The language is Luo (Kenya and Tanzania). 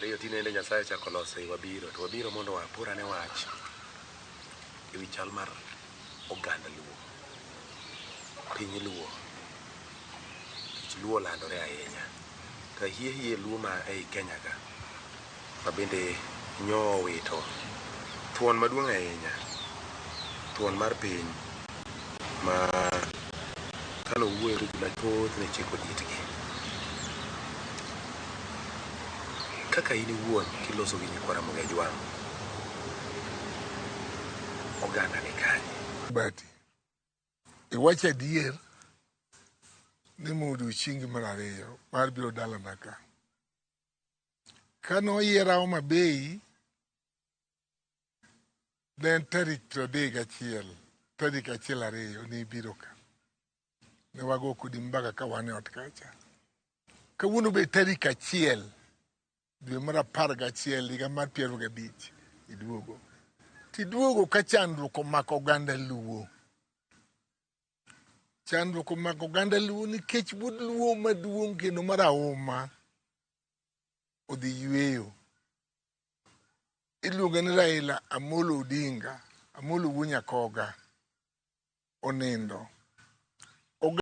Ariyo tinende Nyasaye ochako loso i wabiro to wabiro mondo wapurane wach ewi chal mar oganda Luo, piny Luo. Nikech Luo olandore ahinya. To hie hie Luo ma ei Kenya ka ma bende nyo owito thuon maduong' ahinya, thuon mar piny ma kane owuoyo to ji mathoth ne chiko itgi. Kaka in iwuon kiloso gi nyikwa Ramogi Ajwang', oganda ni kanye? Bati, iwacho adier ni ma odiochiengi mar ariyo mar biro dalana ka. Kane oyiera Homa Bay, ne en tarik 31, tarik achiel ariyo ne ibiro ka. Ne wago kodi mbaka ka wan e ot kacha. Kawuono be tarik 1 dwe mar 11 higa mar 25 iduogo. Tiduogo ka chandruok omako oganda Luo. Chandruok omako oganda Luo nikech wuod Luo maduong' kendo marahuma odhi yweyo. Iluonge ni Raila Amolo Odinga, Amolo wuo Nyakoga, onindo.